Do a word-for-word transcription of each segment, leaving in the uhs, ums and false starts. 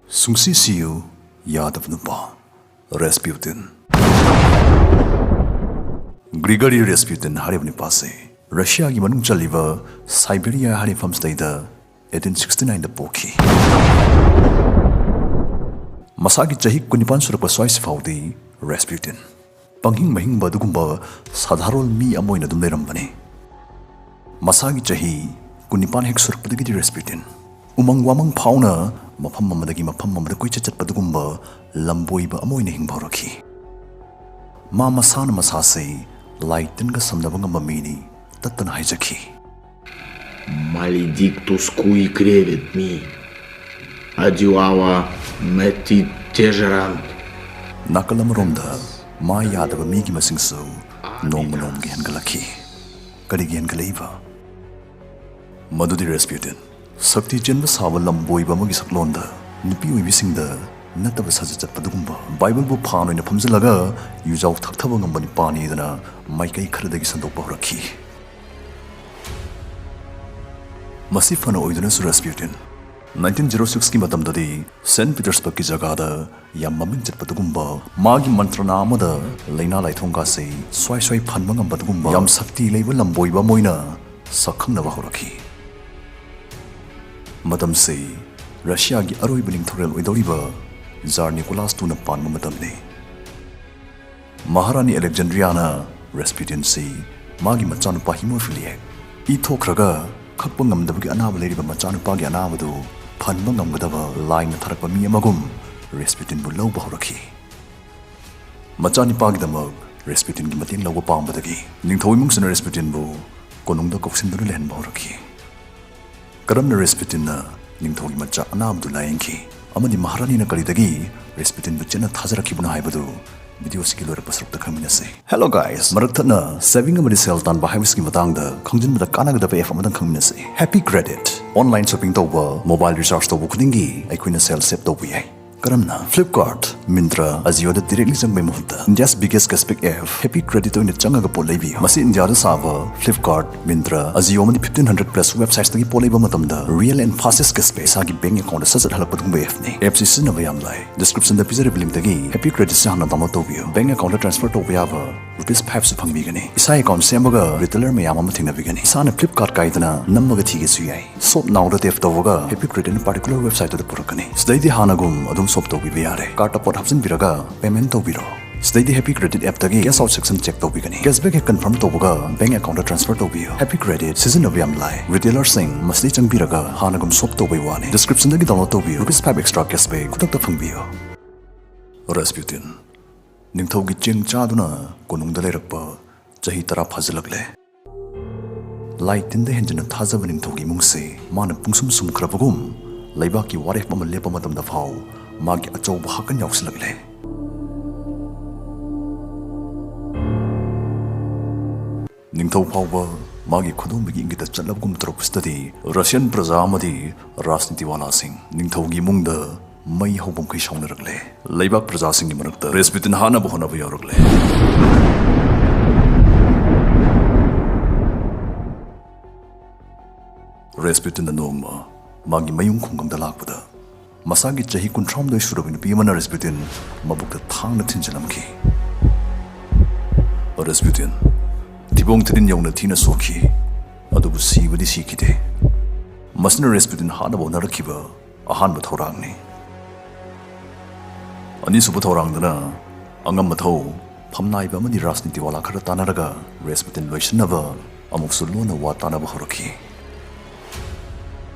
ꯁꯨꯡꯁꯤ ꯁꯤꯌꯨ ꯌꯥꯗꯕ ꯅꯨꯄꯥ, ꯔꯦꯁꯄ꯭ꯌꯨꯇꯤꯟ꯫ ꯒ꯭ꯔꯤꯒꯔꯤ ꯔꯦꯁꯄ꯭ꯌꯨꯇꯤꯟ ꯍꯥꯏꯔꯤꯕ ꯅꯨꯄꯥꯁꯦ ꯔꯁꯤꯌꯥꯒꯤ ꯃꯅꯨꯡ ꯆꯜꯂꯤꯕ ꯁꯥꯏꯕꯦꯔꯤꯌꯥ ꯍꯥꯏꯔꯤꯕ ꯃꯐꯝꯁꯤꯗꯩꯗ eighteen sixty nine ꯗ ꯄꯣꯛꯈꯤ꯫ ꯃꯁꯥꯒꯤ ꯆꯍꯤ ꯀꯨꯟꯅꯤꯄꯥꯟ ꯁꯨꯔꯛꯄ ꯁ꯭ꯋꯥꯏꯁꯤ ꯐꯥꯎꯗꯤ ꯔꯦꯁꯄ꯭ꯌꯨꯇꯤꯟ ꯄꯪꯍꯤꯡ ꯃꯍꯤꯡꯕ ꯑꯗꯨꯒꯨꯝꯕ ꯁꯥꯗꯥꯔꯣꯟ ꯃꯤ ꯑꯃ ꯑꯣꯏꯅ ꯑꯗꯨꯝ ꯂꯩꯔꯝꯕꯅꯤ꯫ ꯃꯁꯥꯒꯤ ꯆꯍꯤ ꯀꯨꯟꯅꯤꯄꯥꯟ ꯍꯦꯛ ꯁꯨꯔꯛꯄꯗꯒꯤꯗꯤ ꯔꯦꯁꯄ꯭ꯌꯨꯇꯤꯟ ꯎꯃꯪ ꯋꯥꯃꯪ ꯐꯥꯎꯅ ꯃꯐꯝ ꯑꯃꯗꯒꯤ ꯃꯐꯝ ꯑꯃꯗ ꯀꯣꯏꯆꯠ ꯆꯠꯄ ꯑꯗꯨꯒꯨꯝꯕ ꯂꯝꯕꯣꯏꯕ ꯑꯃ ꯑꯣꯏꯅ ꯍꯤꯡꯕ ꯍꯧꯔꯛꯈꯤ꯫ ꯃꯥ ꯃꯁꯥꯅ ꯃꯁꯥꯁꯦ ꯂꯥꯏ ꯇꯤꯟꯒ ꯁꯝꯅꯕ ꯉꯝꯕ ꯃꯤꯅꯤ ꯇꯠꯇꯅ ꯍꯥꯏꯖꯈꯤ꯫ Maledictus qui credit me, adiuava metit tegerant. ꯅꯥꯀꯜ ꯑꯃꯔꯣꯝꯗ ꯃꯥ ꯌꯥꯗꯕ ꯃꯤꯒꯤ ꯃꯁꯤꯡꯁꯨ ꯅꯣꯡꯃ ꯅꯣꯡꯃꯒꯤ ꯍꯦꯟꯒꯠꯂꯛꯈꯤ꯫ ꯀꯔꯤꯒꯤ ꯍꯦꯟꯒꯠꯂꯛꯏꯕ? ꯃꯗꯨꯗꯤ ꯔꯦꯁꯄ꯭ꯌꯨꯇꯤꯟ ꯁꯛꯇꯤ ꯆꯦꯟꯕ ꯁꯥꯕ ꯂꯝꯕꯣꯏꯕ ꯑꯃꯒꯤ ꯁꯛꯂꯣꯟꯗ ꯅꯨꯄꯤ ꯑꯣꯏꯕꯤꯁꯤꯡꯗ ꯅꯠꯇꯕ ꯁꯥꯖꯠ ꯆꯠꯄ ꯑꯗꯨꯒꯨꯝꯕ, ꯕꯥꯏꯕꯜꯕꯨ ꯐꯥꯟ ꯑꯣꯏꯅ ꯐꯝꯖꯤꯜꯂꯒ ꯌꯨꯖꯥꯎ ꯊꯛꯊꯕ ꯉꯝꯕ ꯅꯨꯄꯥꯅꯤꯗꯅ ꯃꯥꯏꯀꯩ ꯈꯔꯗꯒꯤ ꯁꯟꯗꯣꯛꯄ ꯍꯧꯔꯛꯈꯤ꯫ ꯃꯁꯤ ꯐꯅ ꯑꯣꯏꯗꯨꯅꯁꯨ ꯔꯦꯁꯄ꯭ꯌꯨꯇꯤꯟ nineteen zero six ꯀꯤ ꯃꯇꯝꯗꯗꯤ ꯁꯦꯟ ꯄꯤꯇꯔꯁꯕꯔꯒꯀꯤ ꯖꯒꯥꯗ ꯌꯥꯝ ꯃꯃꯤꯡ ꯆꯠꯄ ꯑꯗꯨꯒꯨꯝꯕ ꯃꯥꯒꯤ ꯃꯟꯇ꯭ꯔꯅꯥ ꯑꯃꯗ ꯂꯥꯏꯅꯥ ꯂꯥꯏꯊꯣꯡꯒꯥꯁꯦ ꯁ꯭ꯋꯥꯏ ꯁ꯭ꯋꯥꯏ ꯐꯟꯕ ꯉꯝꯕ ꯑꯗꯨꯒꯨꯝꯕ ꯌꯥꯝ ꯁꯛꯇꯤ ꯂꯩꯕ ꯂꯝꯕꯣꯏꯕ ꯑꯃ ꯑꯣꯏꯅ ꯁꯛꯈꯪꯅꯕ ꯍꯧꯔꯛꯈꯤ꯫ ꯃꯇꯝꯁꯤ ꯔꯁꯤꯌꯥꯒꯤ ꯑꯔꯣꯏꯕ ꯅꯤꯡꯊꯧꯔꯦꯜ ꯑꯣꯏꯗꯧꯔꯤꯕ ꯖꯥꯔ ꯅꯤꯀꯣꯂꯥꯁ ꯇꯨꯅ ꯄꯥꯟꯕ ꯃꯇꯝꯅꯤ꯫ ꯃꯍꯥꯔꯥꯅꯤ ꯑꯂꯦꯛꯖꯦꯟꯗ꯭ꯔꯤꯌꯥꯅ ꯔꯦꯁꯄ꯭ꯌꯨꯇꯤꯟꯁꯤ ꯃꯥꯒꯤ ꯃꯆꯥꯅꯨꯄꯥ ꯍꯤꯃꯣꯐꯤꯂꯤꯌꯥꯛ ꯏ ꯊꯣꯛꯈ꯭ꯔꯒ ꯈꯛꯄ ꯉꯝꯗꯕꯒꯤ ꯑꯅꯥꯕ ꯂꯩꯔꯤꯕ ꯃꯆꯥꯅꯨꯄꯥꯒꯤ ꯑꯅꯥꯕꯗꯨ ꯐꯟꯕ ꯉꯝꯒꯗꯕ ꯂꯥꯏꯅ ꯊꯥꯔꯛꯄ ꯃꯤ ꯑꯃꯒꯨꯝ ꯔꯦꯁꯄ꯭ꯌꯨꯇꯤꯟꯕꯨ ꯂꯧꯕ ꯍꯧꯔꯛꯈꯤ꯫ ꯃꯆꯥꯅꯤꯄꯥꯒꯤꯗꯃꯛ ꯔꯦꯁꯄ꯭ꯌꯨꯇꯤꯟꯒꯤ ꯃꯇꯦꯡ ꯂꯧꯕ ꯄꯥꯝꯕꯗꯒꯤ ꯅꯤꯡꯊꯧ ꯏꯃꯨꯡꯁꯤꯅ ꯔꯦꯁꯄ꯭ꯌꯨꯇꯤꯟꯕꯨ ꯀꯣꯅꯨꯡꯗ ꯀꯧꯁꯤꯟꯗꯨꯅ ꯂꯩꯍꯟꯕ ꯍꯧꯔꯛꯈꯤ꯫ ꯀꯔꯝꯅ ꯔꯦꯁꯄ꯭ꯌꯨꯇꯤꯟꯅ ꯅꯤꯡꯊꯧꯒꯤ ꯃꯆꯥ ꯑꯅꯥꯕꯗꯨ ꯂꯥꯌꯦꯡꯈꯤ ꯑꯃꯗꯤ ꯃꯍꯥꯔꯥꯅꯤꯅ ꯀꯔꯤꯗꯒꯤ ꯔꯦꯁꯄ꯭ꯌꯨꯇꯤꯟꯕꯨ ꯆꯦꯠꯅ ꯊꯥꯖꯔꯛꯈꯤꯕꯅꯣ ꯍꯥꯏꯕꯗꯨ ꯚꯤꯗꯤꯑꯣꯁꯤꯒꯤ ꯂꯣꯏꯔꯛꯄ ꯁꯔꯨꯛꯇ ꯈꯪꯃꯤꯟꯅꯁꯤ꯫ Hello guys, ꯃꯔꯛ ꯊꯠꯅ ꯁꯦꯚꯤꯡ ꯑꯃꯗꯤ ꯁꯦꯜ ꯇꯥꯟꯕ ꯍꯥꯏꯕꯁꯤꯒꯤ ꯃꯇꯥꯡꯗ ꯈꯪꯖꯤꯟꯕꯗ ꯀꯥꯟꯅꯒꯗꯕ ꯑꯦꯞ ꯑꯃꯗꯪ ꯈꯪꯃꯤꯟꯅꯁꯤ꯫ Happy credit. ꯑꯣꯟꯂꯥꯏꯟ ꯁꯣꯄꯤꯡ ꯇꯧꯕ, ꯃꯣꯕꯥꯏꯜ ꯔꯤꯆꯥꯔꯖ ꯇꯧꯕ ꯈꯨꯗꯤꯡꯒꯤ ꯑꯩꯈꯣꯏꯅ ꯁꯦꯜ ꯁꯦꯚ ꯇꯧꯕ ꯌꯥꯏ꯫ ꯀꯔꯝꯅ? Flipkart, Myntra, Ajio ꯗ directly ꯆꯪꯕꯩ ꯃꯍꯨꯠꯇ India's biggest cashback app Happy Credit ꯑꯣꯏꯅ ꯆꯪꯉꯒ ꯄꯣꯠ ꯂꯩꯕꯤꯌꯨ꯫ ꯃꯁꯤ ꯏꯟꯗꯤꯌꯥꯗ ꯁꯥꯕ Flipkart, Myntra, Ajio ꯑꯃꯗꯤ fifteen hundred plus websitesꯇꯒꯤ ꯄꯣꯠ ꯂꯩꯕ ꯃꯇꯝꯗ real and fastest cashback ꯏꯁꯥꯒꯤ bank accountꯇ ꯁꯠ ꯁꯠ ꯍꯜꯂꯛꯄ ꯑꯗꯨꯒꯨꯝꯕ appꯅꯤ꯫ Appꯁꯤ ꯁꯤꯖꯤꯟꯅꯕ ꯌꯥꯝ ꯂꯥꯏ꯫ Descriptionꯗ ꯄꯤꯖꯔꯤꯕ linkꯇꯒꯤ Happy Creditꯁꯤ ꯍꯥꯟꯅ download ꯇꯧꯕꯤꯌꯨ꯫ Bank accountꯇ transfer ꯇꯧꯕ ꯌꯥꯕ rupees fiveꯁꯨ ꯐꯪꯕꯤꯒꯅꯤ꯫ ꯏꯁꯥ account ꯁꯦꯝꯃꯒ retailer ꯃꯌꯥꯝ ꯑꯃ ꯊꯦꯡꯅꯕꯤꯒꯅꯤ꯫ ꯏꯁꯥꯅ Flipkart ꯀꯥꯏꯗꯅ ꯅꯝꯃꯒ ꯊꯤꯒꯦꯁꯨ ꯌꯥꯏ꯫ Shop nowꯗ tap ꯇꯧꯕꯒ Happy Creditꯅ particular websiteꯇꯨꯗ ꯄꯨꯔꯛꯀꯅꯤ꯫ ꯁꯤꯗꯩꯗꯤ ꯍꯥꯟꯅꯒꯨꯝ ꯑꯗꯨꯝ shop ꯇꯧꯕꯤꯕ ꯌꯥꯔꯦ꯫ Cardꯇ ꯄꯣꯠ ꯍꯥꯞꯆꯤꯟꯕꯤꯔꯒ payment ꯇꯧꯕꯤꯔꯣ꯫ ꯁꯤꯗꯩꯗꯤ Happy Credit appꯇꯒꯤ cash out section check ꯇꯧꯕꯤꯒꯅꯤ꯫ Cashback ꯍꯦꯛ confirm ꯇꯧꯕꯒ bank accountꯇ transfer ꯇꯧꯕꯤꯌꯨ꯫ Happy Credit ꯁꯤꯖꯤꯟꯅꯕ ꯌꯥꯝ ꯂꯥꯏ꯫ Retailerꯁꯤꯡ ꯃꯁꯤꯗꯩ ꯆꯪꯕꯤꯔꯒ ꯍꯥꯟꯅꯒꯨꯝ shop ꯇꯧꯕꯩ ꯋꯥꯅꯤ꯫ Descriptionꯗꯒꯤ download ꯇꯧꯕꯤꯌꯨ꯫ Rupees five extra cashback ꯈꯨꯗꯛꯇ ꯐꯪꯕꯤꯌꯨ꯫ Rasputin, ꯅꯤꯡꯊꯧꯒꯤ ꯆꯦꯡ ꯆꯥꯗꯨꯅ ꯀꯣꯅꯨꯡꯗ ꯂꯩꯔꯛꯄ ꯆꯍꯤ ꯇꯔꯥ ꯐꯥꯖꯤꯜꯂꯛꯂꯦ꯫ ꯂꯥꯏ ꯇꯤꯟꯗ ꯍꯦꯟꯖꯤꯟꯅ ꯊꯥꯖꯕ ꯅꯤꯡꯊꯧꯒꯤ ꯏꯃꯨꯡꯁꯦ ꯃꯥꯅ ꯄꯨꯡꯁꯨꯝ ꯁꯨꯝꯈ꯭ꯔꯕꯒꯨꯝ, ꯂꯩꯕꯥꯛꯀꯤ ꯋꯥꯔꯦꯞ ꯑꯃ ꯂꯦꯞꯄ ꯃꯇꯝꯗ ꯐꯥꯎ ꯃꯥꯒꯤ ꯑꯆꯧꯕ ꯍꯥꯀꯟ ꯌꯥꯎꯁꯤꯜꯂꯛꯂꯦ꯫ ꯅꯤꯡꯊꯧ ꯐꯥꯎꯕ ꯃꯥꯒꯤ ꯈꯨꯗꯣꯝꯕꯤꯒꯤ ꯏꯪꯒꯤꯠꯇ ꯆꯠꯂꯕꯒꯨꯝ ꯇꯧꯔꯛꯄꯁꯤꯗꯗꯤ, ꯔꯁꯤꯌꯟ ꯄ꯭ꯔꯖꯥ ꯑꯃꯗꯤ ꯔꯥꯖꯅꯤꯇꯤꯋꯥꯂꯥꯁꯤꯡ ꯅꯤꯡꯊꯧꯒꯤ ꯏꯃꯨꯡꯗ ꯃꯩ ꯍꯧꯕ ꯃꯈꯩ ꯁꯥꯎꯅꯔꯛꯂꯦ꯫ ꯂꯩꯕꯥꯛ ꯄ꯭ꯔꯖꯥꯁꯤꯡꯒꯤ ꯃꯔꯛꯇ ꯔꯦꯁꯄꯨꯇꯤꯟ ꯍꯥꯠꯅꯕ ꯍꯣꯠꯅꯕ ꯌꯥꯎꯔꯛꯂꯦ꯫ ꯔꯦꯁꯄꯨꯇꯤꯟꯅ ꯅꯣꯡꯃ ꯃꯥꯒꯤ ꯃꯌꯨꯝ ꯈꯨꯡꯒꯪꯗ ꯂꯥꯛꯄꯗ, ꯃꯁꯥꯒꯤ ꯆꯍꯤ ꯀꯨꯟꯊ꯭ꯔꯥꯍꯨꯝꯗꯣꯏ ꯁꯨꯔꯕ ꯅꯨꯄꯤ ꯑꯃꯅ ꯔꯦꯁꯄꯨꯇꯤꯟ ꯃꯕꯨꯛꯇ ꯊꯥꯡꯅ ꯊꯤꯟꯖꯤꯜꯂꯝꯈꯤ꯫ ꯔꯦꯁꯄꯨꯇꯤꯟ ꯊꯤꯕꯣꯡ ꯊꯤꯔꯤꯟ ꯌꯧꯅ ꯊꯤꯅ ꯁꯣꯛꯈꯤ, ꯑꯗꯨꯕꯨ ꯁꯤꯕꯗꯤ ꯁꯤꯈꯤꯗꯦ꯫ ꯃꯁꯤꯅ ꯔꯦꯁꯄꯨꯇꯤꯟ ꯍꯥꯠꯅꯕ ꯍꯣꯠꯅꯔꯛꯈꯤꯕ ꯑꯍꯥꯟꯕ ꯊꯧꯔꯥꯡꯅꯤ꯫ ꯑꯅꯤꯁꯨꯕ ꯊꯧꯔꯥꯡꯗꯅ ꯑꯉꯝ ꯑꯊꯧ, ꯐꯝꯅꯥꯏꯕ ꯑꯃꯗꯤ ꯔꯥꯖꯅꯤꯇꯤꯋꯥꯂꯥ ꯈꯔ ꯇꯥꯟꯅꯔꯒ ꯔꯦꯁꯄꯨꯇꯤꯟ ꯂꯣꯏꯁꯤꯟꯅꯕ ꯑꯃꯨꯛꯁꯨ ꯂꯣꯟꯅ ꯋꯥ ꯇꯥꯅꯕ ꯍꯧꯔꯛꯈꯤ꯫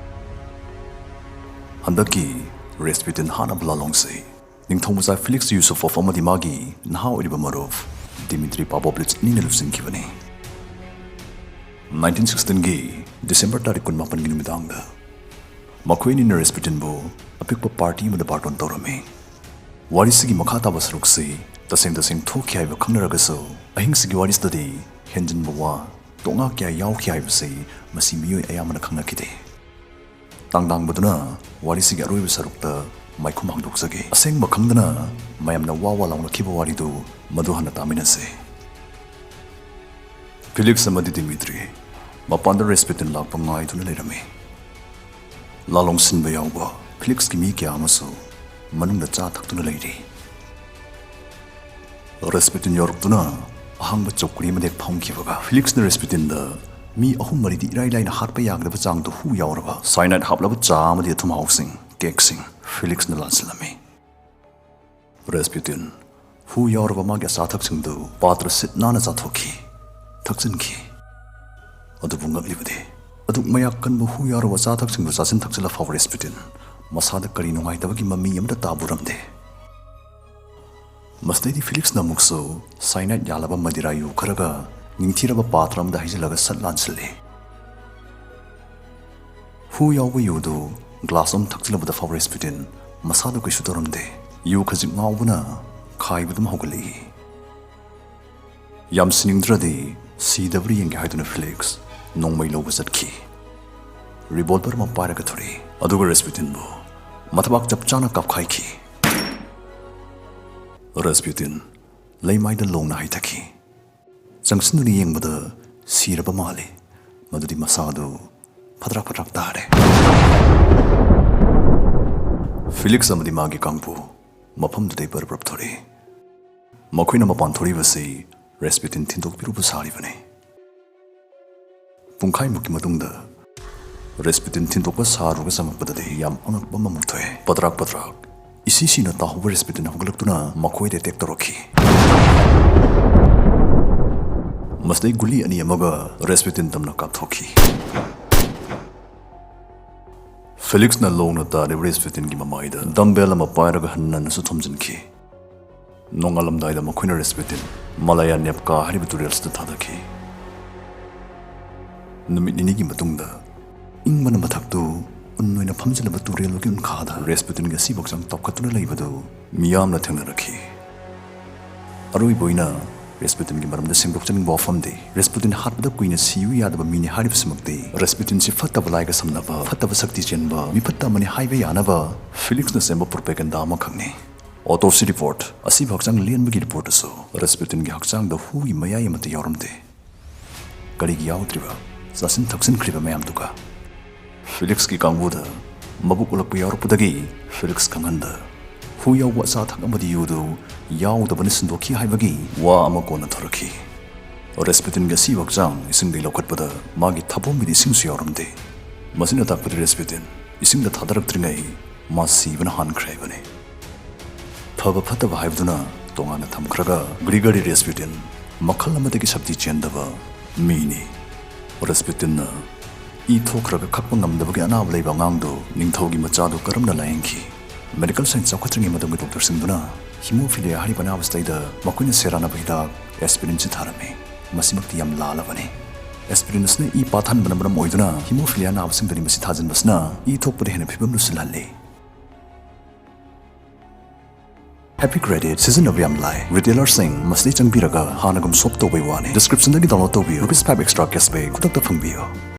ꯍꯟꯗꯛꯀꯤ ꯔꯦꯁꯄꯨꯇꯤꯟ ꯍꯥꯠꯅꯕ ꯂꯥꯂꯣꯡꯁꯤ ꯅꯤꯡꯊꯧ ꯃꯆꯥ ꯐꯤꯂꯤꯛꯁ ꯌꯨꯁꯨꯐꯣꯐ ꯑꯃꯗꯤ ꯃꯥꯒꯤ ꯅꯍꯥ ꯑꯣꯏꯔꯤꯕ ꯃꯔꯨꯞ ꯗꯤꯃꯤꯇ꯭ꯔꯤ ꯄꯥꯕꯣꯚꯂꯤꯆ ꯑꯅꯤꯅ ꯂꯨꯆꯤꯡꯈꯤꯕꯅꯤ꯫ ꯅꯥꯏꯟꯇꯤꯟ ꯁꯤꯛꯁꯇꯤꯟꯒꯤ ꯗꯤꯁꯦꯝꯕꯔ ꯇꯥꯔꯤꯛ ꯀꯨꯟꯃꯥꯄꯟꯒꯤ ꯅꯨꯃꯤꯗꯥꯡꯗ ꯃꯈꯣꯏ ꯑꯅꯤꯅ ꯔꯦꯁꯄꯨꯇꯤꯟꯕꯨ ꯑꯄꯤꯛꯄ ꯄꯥꯔꯇꯤ ꯑꯃꯗ ꯕꯥꯔꯇꯣꯟ ꯇꯧꯔꯝꯃꯤ꯫ ꯋꯥꯔꯤꯁꯤꯒꯤ ꯃꯈꯥ ꯇꯥꯕ ꯁꯔꯨꯛꯁꯤ ꯇꯁꯦꯡ ꯇꯁꯦꯡ ꯊꯣꯛꯈꯤ ꯍꯥꯏꯕ ꯈꯪꯅꯔꯒꯁꯨ, ꯑꯍꯤꯡꯁꯤꯒꯤ ꯋꯥꯔꯤꯁꯤꯗꯗꯤ ꯍꯦꯟꯖꯤꯟꯕ ꯋꯥ, ꯇꯣꯛꯉꯥ ꯀꯌꯥ ꯌꯥꯎꯈꯤ ꯍꯥꯏꯕꯁꯤ ꯃꯁꯤ ꯃꯤꯑꯣꯏ ꯑꯌꯥꯝꯕꯅ ꯈꯪꯅꯈꯤꯗꯦ꯫ ꯇꯥꯡꯗꯥꯡꯕꯗꯨꯅ ꯋꯥꯔꯤꯁꯤꯒꯤ ꯑꯔꯣꯏꯕ ꯁꯔꯨꯛꯇ ꯃꯥꯏꯈꯨꯝ ꯍꯥꯡꯗꯣꯛꯆꯒꯦ꯫ ꯑꯁꯦꯡꯕ ꯈꯪꯗꯅ ꯃꯌꯥꯝꯅ ꯋꯥ ꯋꯥ ꯂꯥꯎꯅꯈꯤꯕ ꯋꯥꯔꯤꯗꯨ ꯃꯗꯨ ꯍꯥꯟꯅ ꯇꯥꯃꯤꯟꯅꯁꯤ꯫ ꯐꯤꯂꯤꯛꯁ ꯑꯃꯗꯤ ꯗꯤꯃꯤꯇ꯭ꯔꯤ ꯃꯄꯥꯟꯗ ꯔꯦꯁꯄꯤꯇꯤꯟ ꯂꯥꯛꯄ ꯉꯥꯏꯗꯨꯅ ꯂꯩꯔꯝꯃꯤ꯫ ꯂꯥꯂꯣꯡ ꯁꯤꯟꯕ ꯌꯥꯎꯕ ꯐꯤꯂꯤꯛꯁꯀꯤ ꯃꯤ ꯀꯌꯥ ꯑꯃꯁꯨ ꯃꯅꯨꯡꯗ ꯆꯥ ꯊꯛꯇꯨꯅ ꯂꯩꯔꯤ꯫ ꯔꯦꯁꯄꯤꯇꯤꯟ ꯌꯧꯔꯛꯇꯨꯅ ꯑꯍꯥꯡꯕ ꯆꯧꯀ꯭ꯔꯤ ꯑꯃꯗ ꯍꯦꯛ ꯐꯝꯈꯤꯕꯒ, ꯐꯤꯂꯤꯛꯁꯅ ꯔꯦꯁꯄꯤꯇꯤꯟꯗ ꯃꯤ ꯑꯍꯨꯝ ꯃꯔꯤꯗꯤ ꯏꯔꯥꯏ ꯂꯥꯏꯅ ꯍꯥꯠꯄ ꯌꯥꯒꯗꯕ ꯆꯥꯡꯗ ꯍꯨ ꯌꯥꯎꯔꯕ ꯁꯥꯏꯅꯥꯏꯠ ꯍꯥꯞꯂꯕ ꯆꯥ ꯑꯃꯗꯤ ꯑꯊꯨꯝꯍꯥꯎꯁꯤꯡ, ꯀꯦꯛꯁꯤꯡ ꯐꯤꯂꯤꯛꯁꯅ ꯂꯥꯟꯁꯤꯜꯂꯝꯃꯤ꯫ ꯔꯦꯁꯄꯤꯇꯤꯟ ꯍꯨ ꯌꯥꯎꯔꯕ ꯃꯥꯒꯤ ꯑꯆꯥ ꯑꯊꯛꯁꯤꯡꯗꯨ ꯄꯥꯇ꯭ꯔ ꯁꯤꯠ ꯅꯥꯟꯅ ꯆꯥꯊꯣꯛꯈꯤ, ꯊꯛꯆꯤꯟꯈꯤ꯫ ꯑꯗꯨꯕꯨ ꯉꯛꯂꯤꯕꯗꯤ, ꯑꯗꯨꯛ ꯃꯌꯥꯛ ꯀꯟꯕ ꯍꯨ ꯌꯥꯎꯔꯕ ꯑꯆꯥ ꯑꯊꯛꯁꯤꯡꯗꯨ ꯆꯥꯁꯤꯟ ꯊꯛꯆꯤꯜꯂ ꯐꯥꯎꯕ ꯔꯦꯁꯄꯤꯇꯤꯟ ꯃꯁꯥꯗ ꯀꯔꯤ ꯅꯨꯡꯉꯥꯏꯇꯕꯒꯤ ꯃꯃꯤ ꯑꯃꯠꯇ ꯇꯥꯕꯨꯔꯝꯗꯦ꯫ ꯃꯁꯤꯗꯩꯗꯤ ꯐꯤꯂꯤꯛꯁꯅ ꯑꯃꯨꯛꯁꯨ ꯁꯥꯏꯅꯥꯏꯠ ꯌꯥꯜꯂꯕ ꯃꯗꯤꯔꯥ ꯌꯨ ꯈꯔꯒ ꯅꯤꯡꯊꯤꯔꯕ ꯄꯥꯇ꯭ꯔ ꯑꯃꯗ ꯍꯩꯖꯤꯜꯂꯒ ꯁꯠ ꯂꯥꯟꯁꯤꯜꯂꯤ꯫ ꯍꯨ ꯌꯥꯎꯕ ꯌꯨꯗꯨ ꯒ꯭ꯂꯥꯁ ꯑꯃ ꯊꯛꯆꯤꯜꯂꯕꯗ ꯐꯥꯎ ꯔꯦꯁꯄꯤꯇꯤꯟ ꯃꯁꯥꯗꯨ ꯀꯩꯁꯨ ꯇꯧꯔꯝꯗꯦ꯫ ꯌꯨ ꯈꯖꯤꯛ ꯉꯥꯎꯕꯅ ꯈꯥꯏꯕꯗꯨꯝ ꯍꯧꯒꯠꯂꯛꯏ꯫ ꯌꯥꯝ ꯁꯤꯅꯤꯡꯗ꯭ꯔꯗꯤ ꯁꯤꯗꯕ꯭ꯔꯥ ꯌꯦꯡꯒꯦ ꯍꯥꯏꯗꯨꯅ ꯐꯤꯂꯤꯛꯁ ꯅꯣꯡꯃꯩ ꯂꯧꯕ ꯆꯠꯈꯤ꯫ ꯔꯤꯚꯣꯜꯚꯔ ꯑꯃ ꯄꯥꯏꯔꯒ ꯊꯣꯔꯛꯏ, ꯑꯗꯨꯒ ꯔꯦꯁꯄꯤꯇꯤꯟꯕꯨ ꯃꯊꯕꯥꯛ ꯆꯞ ꯆꯥꯅ ꯀꯥꯞꯈꯥꯏꯈꯤ꯫ ꯔꯦꯁꯄꯤꯇꯤꯟ ꯂꯩꯃꯥꯏꯗ ꯂꯣꯡꯅ ꯍꯩꯊꯈꯤ꯫ ꯆꯪꯁꯤꯟꯗꯨꯅ ꯌꯦꯡꯕꯗ ꯁꯤꯔꯕ ꯃꯥꯜꯂꯤ꯫ ꯃꯗꯨꯗꯤ ꯃꯁꯥꯗꯨ ꯐꯗ꯭ꯔꯥꯛ ꯐꯗ꯭ꯔꯥꯛ ꯇꯥꯔꯦ꯫ ꯐꯤꯂꯤꯛꯁ ꯑꯃꯗꯤ ꯃꯥꯒꯤ ꯀꯥꯡꯕꯨ ꯃꯐꯝꯗꯨꯗꯩ ꯕꯔ ꯕꯔ ꯊꯣꯔꯛꯏ꯫ ꯃꯈꯣꯏꯅ ꯃꯄꯥꯟ ꯊꯣꯔꯛꯏꯕꯁꯤ ꯔꯦꯁꯄꯤꯇꯤꯟ ꯊꯤꯟꯗꯣꯛꯄꯤꯔꯨꯕ ꯁꯥꯔꯤꯕꯅꯤ꯫ ꯄꯨꯡꯈꯥꯏꯃꯨꯛꯀꯤ ꯃꯇꯨꯡꯗ ꯔꯦꯁꯄꯤꯇꯤꯟ ꯊꯤꯟꯗꯣꯛꯄ ꯁꯥꯔꯨꯔꯒ ꯆꯪꯂꯛꯄꯗꯗꯤ ꯌꯥꯝ ꯑꯉꯛꯄ ꯑꯃꯃꯨꯛ ꯊꯣꯛꯑꯦ꯫ ꯄꯗ꯭ꯔꯥꯛ ꯄꯗ꯭ꯔꯥꯛ ꯏꯁꯤ ꯁꯤꯅ ꯇꯥꯍꯧꯕ ꯔꯦꯁꯄꯤꯇꯤꯟ ꯍꯧꯒꯠꯂꯛꯇꯨꯅ ꯃꯈꯣꯏꯗ ꯑꯦꯇꯦꯛ ꯇꯧꯔꯛꯈꯤ꯫ ꯃꯁꯤꯗꯩ ꯒꯨꯂꯤ ꯑꯅꯤ ꯑꯃꯒ ꯔꯦꯁꯄꯤꯇꯤꯟ ꯇꯝꯅ ꯀꯥꯞꯊꯣꯛꯈꯤ꯫ ꯐꯤꯂꯤꯛꯁꯅ ꯂꯣꯡꯅ ꯇꯥꯔꯤꯕ ꯔꯦꯁꯄꯤꯇꯤꯟꯒꯤ ꯃꯃꯥꯏꯗ ꯗꯝꯕꯦꯜ ꯑꯃ ꯄꯥꯏꯔꯒ ꯍꯟꯅ ꯍꯟꯅꯁꯨ ꯊꯣꯝꯖꯤꯟꯈꯤ꯫ ꯅꯣꯡꯉꯥꯜꯂꯝꯗꯥꯏꯗ ꯃꯈꯣꯏꯅ ꯔꯦꯁꯄꯤꯇꯤꯟ ꯃꯂꯥꯌꯥ ꯅꯦꯞꯀꯥ ꯍꯥꯏꯔꯤꯕ ꯇꯨꯔꯦꯜꯁꯤꯗ ꯊꯥꯗꯈꯤ꯫ ꯅꯨꯃꯤꯠ ꯅꯤꯅꯤꯒꯤ ꯃꯇꯨꯡꯗ ꯏꯪꯕꯅ ꯃꯊꯛꯇꯨ ꯎꯟ ꯑꯣꯏꯅ ꯐꯝꯖꯤꯜꯂꯕ ꯇꯨꯔꯦꯜꯗꯨꯒꯤ ꯎꯟꯈꯥꯗ ꯔꯦꯁꯄꯤꯇꯤꯟꯒꯤ ꯑꯁꯤꯐꯥꯎ ꯆꯥꯡ ꯇꯥꯎꯈꯠꯇꯨꯅ ꯂꯩꯕꯗꯨ ꯃꯤꯌꯥꯝꯅ ꯊꯦꯡꯅꯔꯛꯈꯤ꯫ ꯑꯔꯣꯏꯕ ꯑꯣꯏꯅ ꯔꯦꯁꯄꯨꯇꯤꯟꯒꯤ ꯃꯔꯝꯗ ꯁꯦꯝꯗꯣꯛꯆꯅꯤꯡꯕ ꯋꯥꯐꯝꯗꯤ, ꯔꯦꯁꯄꯨꯇꯤꯟ ꯍꯥꯠꯄꯗ ꯀꯨꯏꯅ ꯁꯤꯌꯨ ꯌꯥꯗꯕ ꯃꯤꯅꯤ ꯍꯥꯏꯔꯤꯕꯁꯤꯃꯛꯇꯤ, ꯔꯦꯁꯄꯨꯇꯤꯟꯁꯤ ꯐꯠꯇꯕ ꯂꯥꯏꯒ ꯁꯝꯅꯕ, ꯐꯠꯇꯕ ꯁꯛꯇꯤ ꯆꯦꯟꯕ ꯃꯤꯐꯠꯇ ꯑꯃꯅꯤ ꯍꯥꯏꯕ ꯌꯥꯅꯕ ꯐꯤꯂꯤꯛꯁꯅ ꯁꯦꯝꯕ ꯄ꯭ꯔꯣꯄꯦꯒꯦꯟꯗꯥ ꯑꯃꯈꯛꯅꯤ꯫ ꯑꯣꯇꯣꯞꯁꯤ ꯔꯤꯄꯣꯔꯠ, ꯑꯁꯤꯕ ꯍꯛꯆꯥꯡ ꯂꯦꯟꯕꯒꯤ ꯔꯤꯄꯣꯔꯠꯇꯁꯨ ꯔꯦꯁꯄꯨꯇꯤꯟꯒꯤ ꯍꯛꯆꯥꯡꯗ ꯍꯨꯒꯤ ꯃꯌꯥꯏ ꯑꯃꯠꯇ ꯌꯥꯎꯔꯝꯗꯦ꯫ ꯀꯔꯤꯒꯤ ꯌꯥꯎꯗ꯭ꯔꯤꯕ? ꯆꯥꯁꯤꯟ ꯊꯛꯆꯤꯟꯈ꯭ꯔꯤꯕ ꯃꯌꯥꯝꯗꯨꯒ꯫ ꯐꯤꯂꯤꯛꯁꯀꯤ ꯀꯥꯡꯕꯨꯗ ꯃꯕꯨꯛ ꯎꯂꯛꯄ ꯌꯥꯎꯔꯛꯄꯗꯒꯤ ꯐꯤꯂꯤꯛꯁ ꯈꯪꯍꯟꯗ ꯍꯨ ꯌꯥꯎꯕ ꯑꯆꯥ ꯑꯊꯛ ꯑꯃꯗꯤ ꯌꯨꯗꯨ ꯌꯥꯎꯗꯕꯅ ꯁꯤꯟꯗꯣꯛꯈꯤ ꯍꯥꯏꯕꯒꯤ ꯋꯥ ꯑꯃ ꯀꯣꯟꯅ ꯊꯣꯔꯛꯈꯤ꯫ ꯔꯦꯁꯄꯨꯇꯤꯟꯒꯤ ꯑꯁꯤꯕ ꯍꯛꯆꯥꯡ ꯏꯁꯤꯡꯗꯒꯤ ꯂꯧꯈꯠꯄꯗ ꯃꯥꯒꯤ ꯊꯕꯣꯝꯒꯤꯗꯤ ꯏꯁꯤꯡꯁꯨ ꯌꯥꯎꯔꯝꯗꯦ꯫ ꯃꯁꯤꯅ ꯇꯥꯛꯄꯗꯤ ꯔꯦꯁꯄꯨꯇꯤꯟ ꯏꯁꯤꯡꯗ ꯊꯥꯗꯔꯛꯇ꯭ꯔꯤꯉꯩ ꯃꯥ ꯁꯤꯕꯅ ꯍꯥꯟꯈ꯭ꯔꯦ ꯍꯥꯏꯕꯅꯤ꯫ ꯐꯕ ꯐꯠꯇꯕ ꯍꯥꯏꯕꯗꯨꯅ ꯇꯣꯉꯥꯟꯅ ꯊꯝꯈ꯭ꯔꯒ, ꯒ꯭ꯔꯤꯒꯔꯤ ꯔꯦꯁꯄꯨꯇꯤꯟ ꯃꯈꯜ ꯑꯃꯗꯒꯤ ꯁꯛꯇꯤ ꯆꯦꯟꯗꯕ ꯃꯤꯅꯤ꯫ ꯔꯦꯁꯄꯨꯇꯤꯟꯅ ꯏ ꯊꯣꯛꯈ꯭ꯔꯒ ꯀꯛꯄ ꯉꯝꯗꯕꯒꯤ ꯑꯅꯥꯕ ꯂꯩꯕ ꯑꯉꯥꯡꯗꯨ ꯅꯤꯡꯊꯧꯒꯤ ꯃꯆꯥꯗꯨ ꯀꯔꯝꯅ ꯂꯥꯌꯦꯡꯈꯤ? ꯃꯦꯗꯤꯀꯦꯜ ꯁꯥꯏꯟꯁ ꯆꯥꯎꯈꯠꯇ꯭ꯔꯤꯉꯩ ꯃꯇꯝꯒꯤ ꯗꯣꯛꯇꯔꯁꯤꯡꯗꯨꯅ ꯍꯤꯃꯣꯐꯤꯂꯤꯌꯥ ꯍꯥꯏꯔꯤꯕ ꯑꯅꯥꯕꯁꯤꯗꯩꯗ ꯃꯈꯣꯏꯅ ꯁꯦꯔꯥꯟꯅꯕ ꯍꯤꯗꯥꯛ ꯑꯦꯁꯄꯤꯔꯤꯟꯁꯤ ꯊꯥꯔꯝꯃꯤ꯫ ꯃꯁꯤꯃꯛꯇꯤ ꯌꯥꯝ ꯂꯥꯜꯂꯕꯅꯤ꯫ ꯑꯦꯁꯄꯤꯔꯤꯟ ꯑꯁꯤꯅ ꯏ ꯄꯥꯊꯍꯟꯕꯅ ꯃꯔꯝ ꯑꯣꯏꯗꯨꯅ ꯍꯤꯃꯣꯐꯤꯂꯤꯌꯥ ꯅꯥꯕꯁꯤꯡꯗꯗꯤ ꯃꯁꯤ ꯊꯥꯖꯤꯟꯕꯁꯤꯅ ꯏ ꯊꯣꯛꯄꯗ ꯍꯦꯟꯅ ꯐꯤꯕꯝ ꯂꯨꯁꯤꯜꯍꯜꯂꯤ꯫ ꯍꯦꯄꯤ ꯀ꯭ꯔꯦꯗꯤꯠ ꯁꯤꯖꯤꯟꯅꯕ ꯌꯥꯝ ꯂꯥꯏ꯫ ꯔꯤꯇꯦꯂꯔꯁꯤꯡ ꯃꯁꯤꯗꯩ ꯆꯪꯕꯤꯔꯒ ꯍꯥꯟꯅꯒꯨꯝ ꯁꯣꯞ ꯇꯧꯕꯩ ꯋꯥꯅꯤ꯫ ꯗꯤꯁꯀ꯭ꯔꯤꯞꯁꯟꯗꯒꯤ ꯗꯥꯎꯟꯂꯣꯗ ꯇꯧꯕꯤꯌꯨ꯫ ꯔꯨꯄꯤꯁ ꯐꯥꯏꯚ ꯑꯦꯛꯁꯇ꯭ꯔꯥ ꯀꯦꯁꯕꯦꯛ ꯈꯨꯗꯛꯇ ꯐꯪꯕꯤꯌꯨ꯫